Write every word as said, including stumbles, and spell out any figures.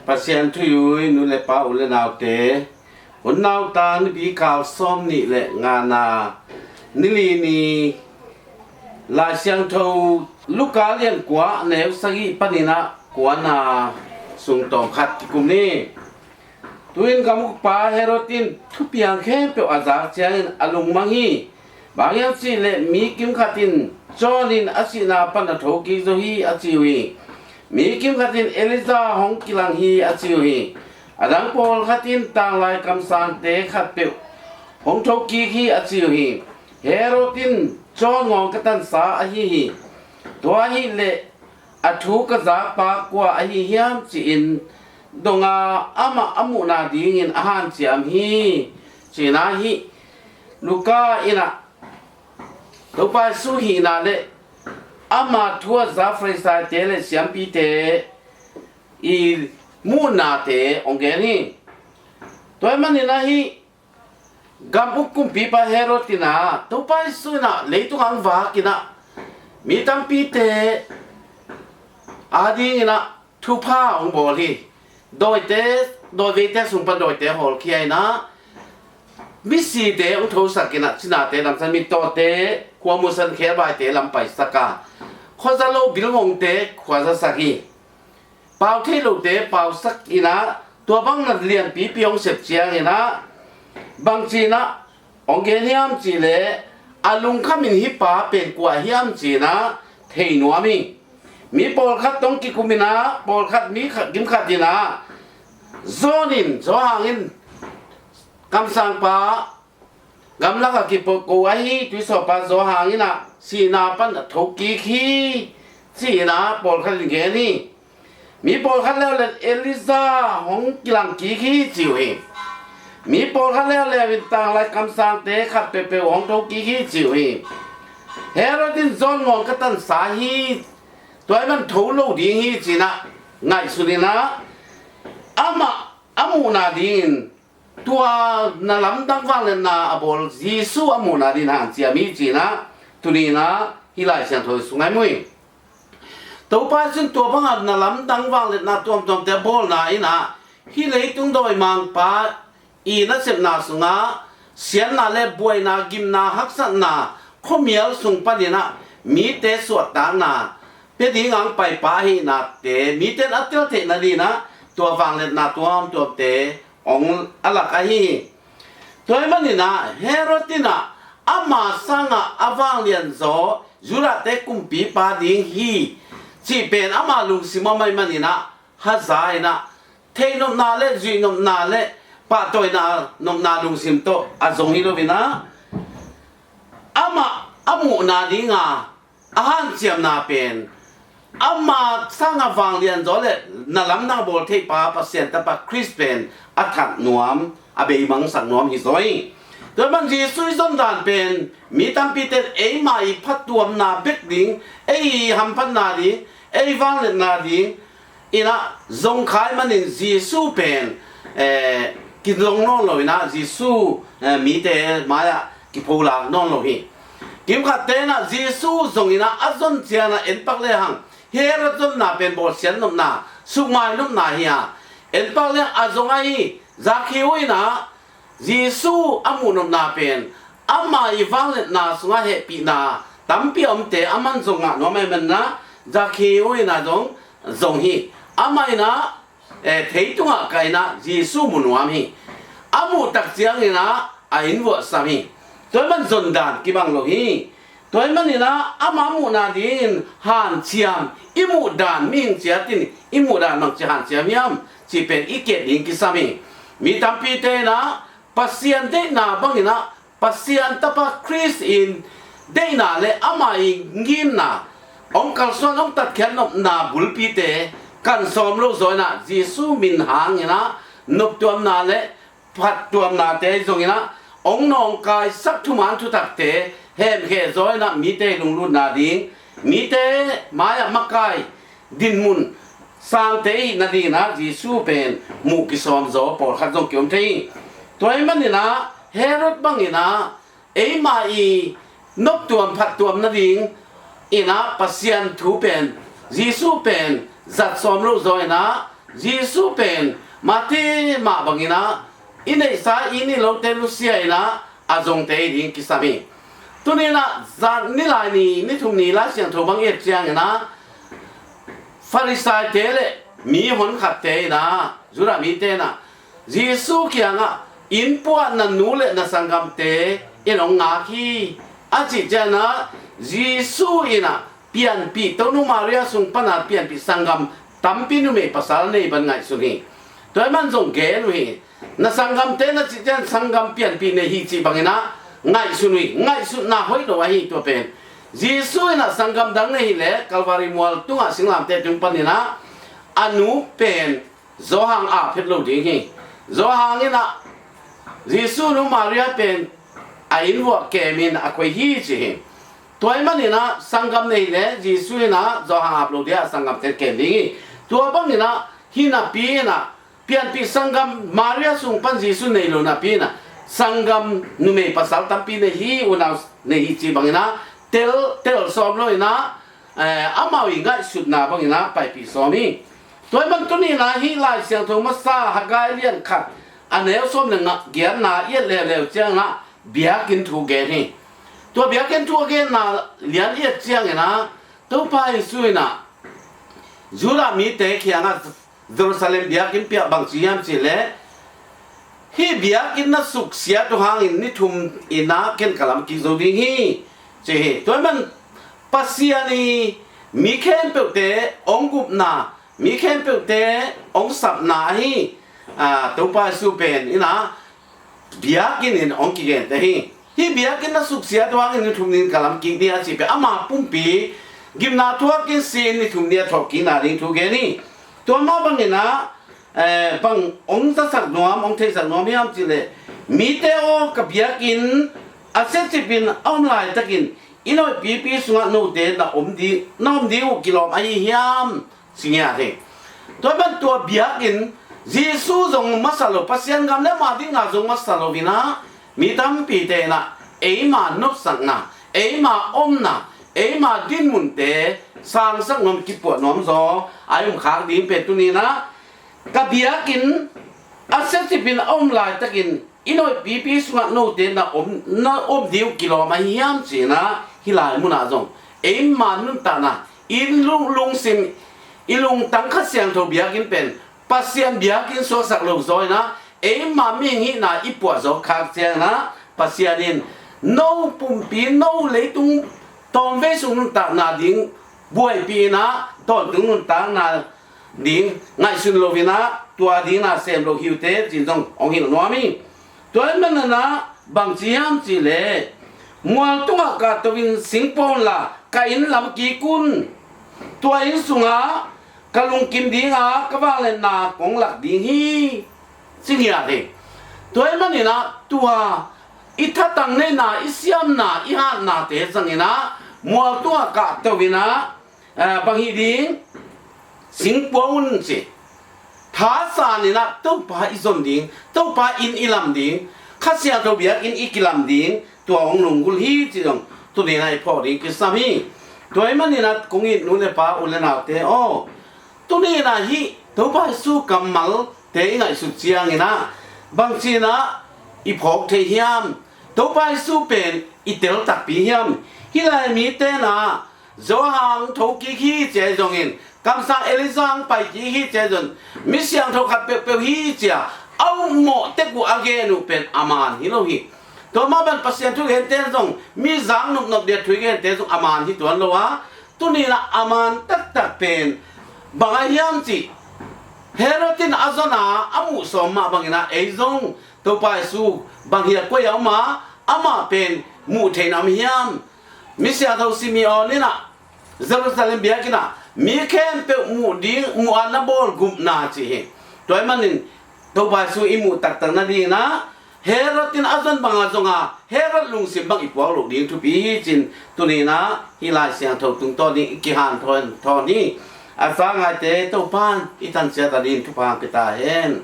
Pasian thu-ui nu le pa, u le naute, hun nauta nipi kal sawm nih le ngana, nili ni Lai Siangtho Luka lian kua, neu sagih panin ah kuana sung tawm khat kikum ni. Tu-in gam ukpa Herod in thupiang khempeuh a zak ciangin a lungmang hi. Bang hiam cih leh mi kim khat in John in a sihna pan a thokik zo hi, a ci uh hi. Mi kim khat in Elijah hong kilang hi, a ci uh hi. A dang pawlkhat in tanglai kamsangte khatpeuh hong thokik hi, a ci uh hi. Herod in John ngawng ka tansa ahi hi. Tua ahih leh a thu ka zakpa kua ahi hiam ci-in dong a, amah a muhna dingin a hanciam hi, ci-in ah hih Luka in ah Topa Jesu hihna le ama thu a za Farisaite le siampite i muhnate hong gen hi. Tua ahih manin ah hih gam uk kumpipa Herod in ah Topa Jesu in ah leitung ah hong vak in ah mi tampite adingin ah thupha hong bawl hi. Dawite, dawiveite sung pan dawite hawlkhia in ah, misite hong thosak in ah, cinate damsak, mittawte khuamuhsak, khebaite lampaisak a, khuaza lo bilngongte khuazasak hi. Pau thei lote pausak in ah, tua bang na lianpipi hong sep ciangin ah, bangci in ah hong gen hiam cih leh, a lungkhamin hih pa pen kua hiam ci-in ah thei nuam hi. Mi pawlkhat tawh kikum in ah, pawlkhat mi khat, gim khat in ah, John in, Johan in, kamsangpa gamlak a kipo ko ahi tuisawpa Johan in ah sihna pan a thokik hi, ci-in ah pawlkhat in gen hi. Mi pawlkhat leuleu Elijah hong kilang kik hi, ci uh hi. Mi pawlkhat leuleu in tanglai kamsangte khat peuhpeuh hong thokik hi, ci uh hi. Herod in John ngawng ka tansa hi, tua ahih man tho lo ding hi, ci-in ah ngaihsun in ah, amah a muhna dingin tua na lamdang vangliatna a bawl Jesu a muhna dingin hanciam hi, ci-in ah tuni in ah hih Lai Siangtho sungah i mu hi. Topa Jesu in tua banga na lamdang vangliatna tuamtuamte a bawlna in ah, hih leitung dawimangpa i nasepna sungah siatna le buaina, gimna, haksatna, khuamial sung panin ah mite suahtakna pia dingin hong paipa ahihnate mite in a tel theih nadingin ah tua vangliatna tuamtuamte hong a lak ahi hi. Tua ahih manin ah Herod in ah ama sangah a vanglianzaw Judahte kumpipa ding hi cih pen ama lungsim ah om ahih manin ah haza in ah, theihnopna le zuihnopna le pahtawina nopna lungsim tawh a zong hi lo in ah, amah a muhna dinga a hanciamna pen, ama sangah vanglianzaw le na lamdang a bawl theihpa Pasian Tapa Khrist pen a that nuam, a beimangsak nuam hi zaw hi. Tua ahih man Jesu i zondan pen mi tampite in eimah i phattuamna bek ding, ei hamphatna ding, ei vangliatna ding in ah zong kha ahih manin Jesu pen, eh, kizong nawn lo in ah Jesu, eh, mite mai-ah kipholak nawn lo hi. Kimkhatte in ah Jesu zong in ah a zon ciangin ah en pak lehang, Herod zonna pen bawlsiat nopna, sukmai nopna hi a, en pak lehang a zong ahi Zakkheu in ah Jesu a muh nopna pen, ama i vangliatna sungah hehpihna tampi a omte aman zong ngah nuam ahih manin ah Zakkheu in ah zong zong hi. Amah in ah, eh, thei tungah kah in ah Jesu mu nuam hi. A muh tak ciangin ah a inn vuahsam hi. Tua ahih man zondan kibang lo hi. Tua ahih manin ah ama muhna dingin hanciam, i muhdan, mihing ciat in i muhdan bangci hanciam hiam cih pen i kiat ding kisam hi. Mi tampite in ah Pasian deihna bangin ah, Pasian Tapa Khrist in deihna le ama i ngimna, hong kalsuan, hong tatkhiat nopna bulpite kan sawm lo zaw in ah Jesu min hangin ah noptuamna le phattuamnate zong in ah hong nawngkaisak thuman thutakte hemkhia zaw in ah mite i lunglutna ding, mite mai-ah makai dinmun sangte i hih nadingin ah Jesu pen muh kisawm zaw pawlkhat zong kiom thei hi. Tua ahih manin ah Herod bangin ah eimah i noptuam phattuam nading in ah Pasian thu pen, Jesu pen zat sawm lo zaw in ah Jesu pen Matthai mah bangin ah i neihsa i nih lote nusia in ah a zongte i ding kisam hi. Tuni in ah zan ni lai ni, ni thum ni Lai Siangtho bang i et ciangin ah Farisaite le mi honkhatte in ah, Judah mite in ah Jesu kiangah innpuahna nu le na sanggamte in hong ngak hi a cih ciangin ah Jesu in ah pianpih, Tonu Maria sung pan a pianpih sanggam tampi numei pasal nei ban ngaihsun hi. Tua ahih man zong gen uh hi. Na sanggamte na cih ciang sanggam pianpih nei hi cih bangin ah ngaihsun uh hi. Ngaihsutna hoih lo ahi tua pen. Jesu in ah sanggam dang nei hi leh Kalvari mual tungah singlamteh tung panin ah a nu pen Johan ap het lo ding hi. Johan in ah Jesu nu Maria pen a inn vuah kemin a khoi hi ci hi. Tua ahih manin ah sanggam nei leh Jesu in ah Johan ap lo ding a sanggamte kem ding hi. Tua bangin ah hih napi in ah pianpih sanggam Maria sung pan Jesu nei lo napi in ah sanggam numei pasal tampi nei hi, unau nei hi ci bangin ah tel, tel sawm lo in ah, eh, amau i ngaihsutna bangin ah paipih sawm hi. Tua ahih man tuni in ah hih Lai Siangtho masa Haggai lian khat a neu sawm le nga-, giatna i et leuleu ciangin ah biakinn thu gen hi. Tua biakinn thu a genna lian i et ciangin ah Topa Jesu in ah Judah mite kiangah, Jerusalem biakinn piak bangci hiam cih leh, hih biakinn na suksiat uh hangin ni thum in ah ken ka lam kik zo ding hi ci hi. Tua ahih man Pasian i mi khempeuhte hong gupna, mi khempeuhte hong sapna ahi, ah, Topa Jesu pen in ah biakinn in hong kigente hi. Hih biakinn na suksiat uh hangin ni thum ni in ka lam kik ding a cih pen ama pumpi gimna thuakin si-in ni thum ni a thawhkikna ding thu gen hi. Tua mah bangin ah, eh, bang hong zasak nuam, hong theisak nuam hiam cih leh, mite aw, ka biakinn a siacipin a om laitakin i noihpipi sungah note na om ding, na om ding uh kilawm ahi hiam? Ci ngiat hi. Tua ahih man tua biakinn Jesu zong masa lo, Pasian gam le ama dikna zong masa lo in ah mi tampite in ah eima nopsakna, eima omna, eima dinmunte sangsak nuam, kipuah nuam zaw a i om khak ding pen tuni in ah ka biakinn a siacipin a om laitakin i noihpipi sungah note na om, na om ding uh kilawm ahi hiam ci-in ah hih lai munah zong eima nuntakna, i lung, lungsim, i lungtang Kha Siangtho biakinn pen Pasian biakinn suaksak lo zaw in ah eima mihing hihna i puah zaw khak ciangin ah Pasian in no pumpi, no leitung tawmvei sung nuntakna ding buaipih in ah tawntung nuntakna ding ngaihsun lo in ah tua ding na sem lo hi uh teh ci-in zong hong hilh nuam hi. Tua ahih manin ah bangci hiam cih leh, mual tungah kahto in singpua unla ka inn lam kik un. Tua inn sungah ka lungkim ding a ka vangliatna kong lak ding hi, ci ngiat hi. Tua ahih manin ah tua i thatang neihna, i siamna, i hatnate zangin ah mual tungah kahto in ah, eh, bang hih ding, singpua un ci. Thasan in ah Topa i zon ding, Topa inn i lam ding, Kha Siangtho biakinn i kilam ding, tua hong lunggulh hi ci zong tuni in ah i phawk ding kisam hi. Tua ahih manin ah kong it nu le pa, u le naute aw, tuni in ah hih Topa Jesu kammalte i ngaihsut ciangin ah bangci in ah i phawk thei hiam? Topa Jesu pen i tel takpi hiam? Hih lai mite in ah Johan thokik hi ci-a zongin, kamsang Elijah hong paikik hi ci-a zong, mi siangtho khat peuhpeuh hi ci-a a upmawh tek uh a gen uh pen a man hi lo hi. Tua mah bang Pasian thugente zong, mi zak nopnop ding a thugente zong a man hi tuan lo a, tuni in ah a man taktak pen bang a hiam cih, Herod in a zon a a muh sawm mah bangin ah ei zong Topa Jesu bang hi a, koi a om a, amah pen muh theihna om hiam? Mi siangtho Simeon in ah Jerusalem biakinn ah mi khempeuh muh ding, muh a na bawl gupna ci hi. Tua ahih manin Topa Jesu i muh taktak nadingin ah Herod in a zon bang a zong a, Herod lungsim bang i puak loh ding thupi hi ci-in tuni in ah hih Lai Siangtho tungtawn ding i kihanthawn hi. A sa ngaite Topa in i thansiat a dingin thupha hong pia ta hen.